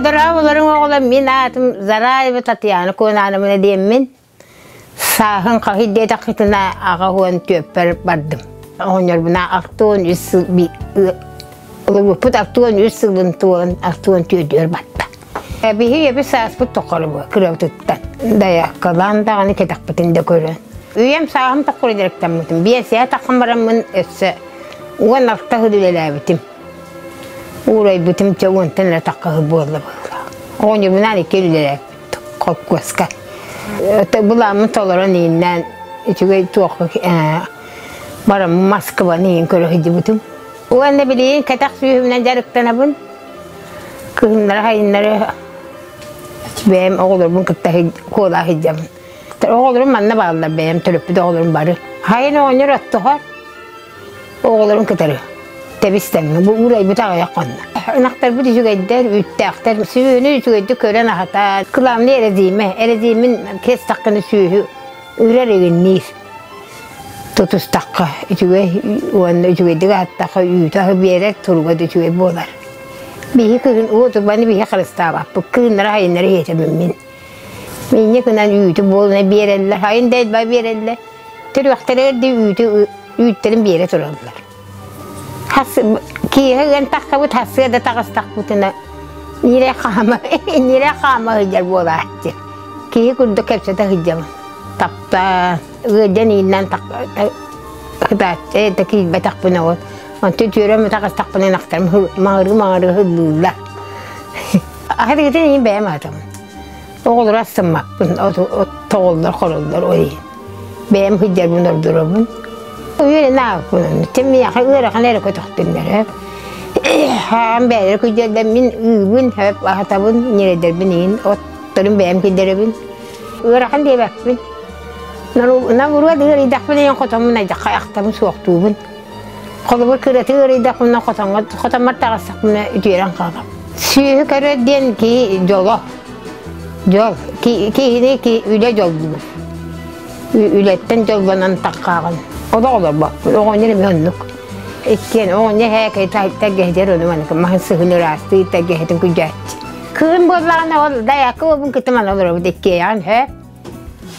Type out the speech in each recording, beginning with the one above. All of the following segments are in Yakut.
Дорооболоруҥ оҕолор, мин аатым Зараева Татьяна Куонановна диэммин. Сааһын хаһый диэтэххитинэ 84-пэр бардым. Оҕонньорбуна 63 сыл олорбуппут 63 сылын туолан 64-үгэр барда. Биһи эби сааспыт тохору бу кырабытыттан. Дайааккалаан даҕаны кэтэхпитин да көрөн. Үйэм сааһым тохору дьарыктаммытым. Биэсиһэ таххан бараммын өссө 16 сыл үлэлээбитим. Уурайбытым чэ уонтан эрэ таххаһы буолла быһыылаах. Оҕонньорбунаан икки үлэлээппит холкуоска. Былааммын толорон ииннээн үчүгэй туох баран Москваны иин көрө сылдьыбытым. Уонна билигин кэтэх сүүһүмнэн дьарыктанабын. Кыһыннары сайыннары бэйэм оҕолорбун кытта куолаа сылдьабын. Оҕолорум манна бааллар бэйэм төрөппүт оҕолорум бары. Сайын оҕонньор оттоһор, Оҕолорун кытары тэбис-тэҥҥэ бу уурайбыт аҕыйах хонно. Ынахтарбыт үчүгэйдэр, үүттээхтэр, сүөһүнү үчүгэйдик көрөн аһатар. Кылаамны эрэдиимэ, эрэдиимин кэс таххына сүөһү үрэр игинниир. Тутустахха үчүгэй уонна үчүгэйдик аһаттахха үүтү аһы биэрэр, туруга да үчүгэй буолар. Биһи кыһын уотурбаны биһи харыстаабаппыт. Кыһыннары сайыннары иһэтэбин мин. Минньэ гынан үүтү буолуна биэрэллэр, сайын да элбэх биэрэллэр. Төрүөхтэригэр да үүтү үүттэрин биэрэ тураллар. Хас киэһэ ыан тахсабыт, хасыа да таҕыстахпытына ньирэй хаама, ньирэй хаама сылдьар буолааччы. Киһи курдук кэпсэтэ сылдьабын. Таптаан, ыалдьан ииннэн сытааччы, да киирбэтэхпинэ ол. Онтон түөрэ таҕыстахпына ынахтарым маҥырыы-маҥырыы һыллыыллар. Аһарыытын иин бэйэм аһатабын. Оҕолору астыммаппын, тоҕоллор, хороллор ол иһин. Бэйэм сылдьарбын ордоробун. Үөрэнэ ааппын онно. Чэ миэхэ ыарахан эрэ көтөхтүннэр Хаан бэйэлэрэ күдьэллэр мин ыыбын, хөп аһатабын, ньирэйдэрбин иһин, отторун бэйэм киллэрэбин. Ыарахан диэбэппин. Наоборот ыарыйдахпына иһин хотоммун айдахха ахтабын суохтуубун. Холобур, кыраты ыарыйдахпына хотоҥҥо хотоммор таҕыстахпына үтүөрэн хаалам. Сүөһү көрөр диэн киһи дьоло. Дьол. Киһини үлэ дьоллуур. Үлэттэн дьоллонон таххааҕын. Олох олорбоппун. Оҕонньор эмиэ оннук. Иккиэн оҕонньор һээкэй тэлгэһитигэр ону маныка маһын сыһын ыраастыы тэлгэһитин күдьээччи. Кыһын буоллаҕына ол дайаакка уолбун кытта мана олоробут иккиэйэҕин һэ.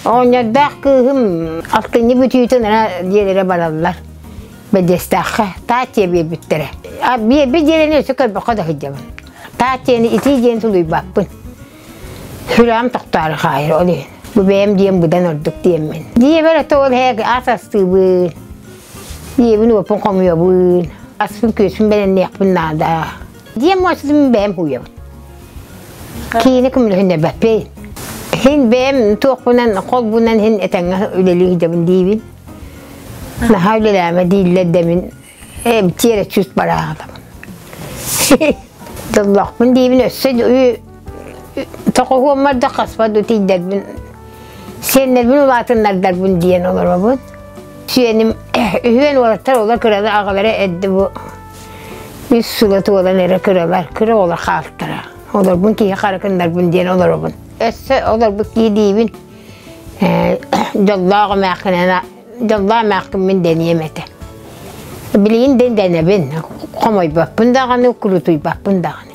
Оҕонньордоох кыыһым алтынньы бүтүүтүн ана дьиэлэрэ бараллар. Бэдиэстээххэ таатия биэрбиттэрэ. А биэрбит дьиэлэни өссө көрбөххө да сылдьабын. Таатияны итии диэн тулуйбаппын. Сүрэҕим тохтоору хаайар ол иһин. Бу бэйэм диэн быдан ордук диэммин. Дьиэбэр ото ол иһэ ас астыыбын. Дьиэбин уоппун хомуйабын. Аспын күөспүн бэлэмниэхпин наада. Дьиэм муостатын бэйэм хууйабын. Киини көмөлөһүннэрбэппин. Һин бэйэм туохпунан холбунан һин этэҥҥэ үлэлии сылдьабын диибин. Наһаа үлэлээмэ дииллэр да мин тиэрэ чүүс бараатым. Дьоллоохпун диибин өссө тоҕуһуоммар да хаспат да тиийдэрбин сиэннэрбин улаатыннардарбын диэн олоробун. Сиэним үһүөн уолаттар олор кыралар аҕалара эрдэ бу үс сыла туолан эрэ кыралар, кыра оҕолор хаалтара. Олорбун киһи харакыннарбын диэн олоробун. Өссө олорбут киһи диибин дьоллоох эмээххинэн дьоллоох эмээххиммин дэниэм этэ. Билигин дэнэбин, хомойбоппун даҕаны, курутуйбаппын даҕаны.